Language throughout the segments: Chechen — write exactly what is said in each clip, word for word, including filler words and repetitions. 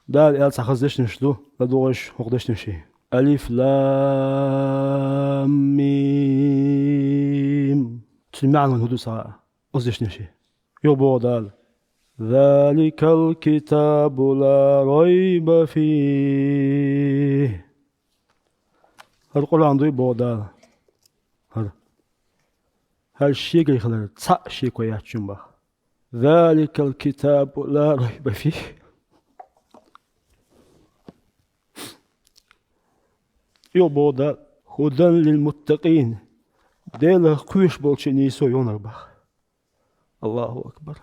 Дала аьлла цхьа хаза дешнаш ду, ладугӀуш хӀокху дешнаший. Алиф Лам Мим. Цуьнан маьӀна хӀун ду цхьа? Оцу дешнаший. Юха боху Дала: «Заликал китабу ла райба фийхи». ХӀара Къуръан дуй боху Дала. ХӀара. ХӀара шегара хилар цхьаъ шеко яц шуна боху. «Заликал китабу ла райба фийхи». Юха боху Дала: «Худан лил муттакъин». Делах кхоьруш болчу нийсо ю хӀара боху. Аллаху акбар.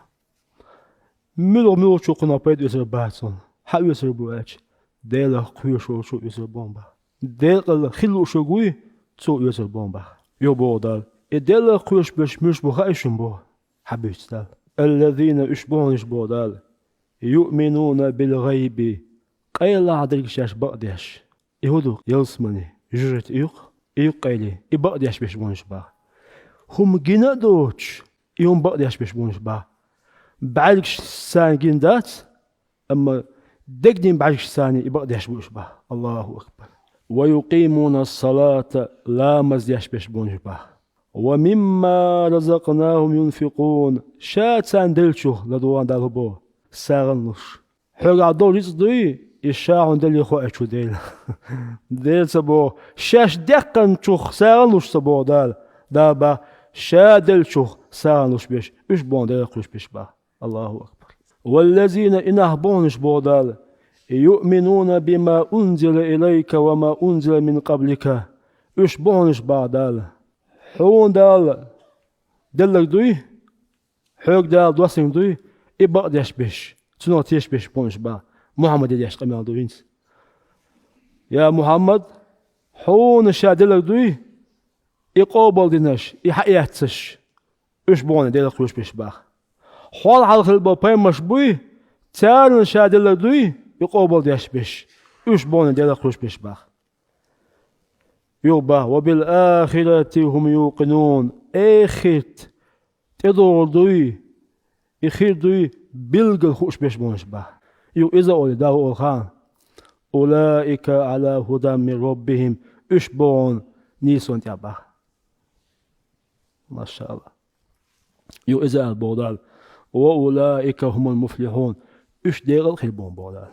Муьлха-муьлхачу кхунах пайда оьцур бац хьуна. Хьан оьцур бу аьлча, Делах кхоьруш волчу оьцур бу хьуна боху. Декъала хила лууш верг вуй, цо оьцур бу хьуна боху. Юха боху Дала: «И Делах кхоьруш берш муьлш бу хаьий шуна боху?» Хьан буьйцу Дала? «Аллазина», уьш бу хьуна боху Дала, «юъминуна бил гӀайби». Къайлаха дерг шаьш бакъдеш. И хӀун ду? Ялсамани, жоьжахати и ю-кх, и ю-кх къайле, и бакъдеш берш бу хьуна боху. ХӀума гина а доцуш, и хӀума бакъдеш берш бу хьуна боху. БӀаьргашца гина дац, амма дегнийн бӀаьргашца и бакъдеш бу уьш боху. Аллаху акбар. «Ва юкъимуна салата», ламаз деш берш бу хьуна боху. «Ва мимма разакънахум юнфикъун». Ша царна деллачух, ладугӀу Дала боху, сагӀана луш. Хьоьгахь долу рицкъ дуй, и ша хьуна деллий хоуьйту Дела. Дела ца боху, шаьш деккханчух сагӀана луш ца боху Дала. Дала боху, ша деллачух сагӀана луш берш, уьш бу хьуна Делах кхоьруш берш боху. Аллаху акбар. «Валлазина», и нах бу хьуна уьш боху Дала, «юъминуна бима унзила илайка ва ма унзила мин къаблика». Уьш бу хьуна уьш боху Дала. Хьуна Дала делларг дуй, хьоьга Дала доссаниг дуй, и бакъдеш берш, цунах тешаш берш бу хьуна уьш боху. Мухьаммаде деш къамел ду хӀинца. Я Мухьаммад, хьуна ша делларг дуй, и къобалдинарш, и хьаэцнарш, уьш бу хьуна Делах кхоьруш берш боху. Хьол хьалха хилла болу пайхамарш буй, царна ша делларг дуй, и къобалдеш берш, уьш бу хьуна Делах кхоьруш берш боху. Юха боху: «Ва бил ахирати хум юкъинун». Эхарт тӀедогӀур дуй, и хир дуй, билггал хууш берш бу хьуна уьш боху. Юха иза олий, Дала олу хаьа: «Улаика ала худан мин раббихим». Уьш бу хьуна нийсонан тӀехь боху. Машаалла. Юха иза аьлла боху Дала: «Ва улаика хумул муфлихун». Уьш декъала хир бу хьуна боху Дала.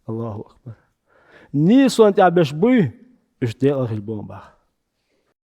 Аллаху акбар. Нийсонан тӀехь берш буй, уьш декъала хир бу хьуна боху.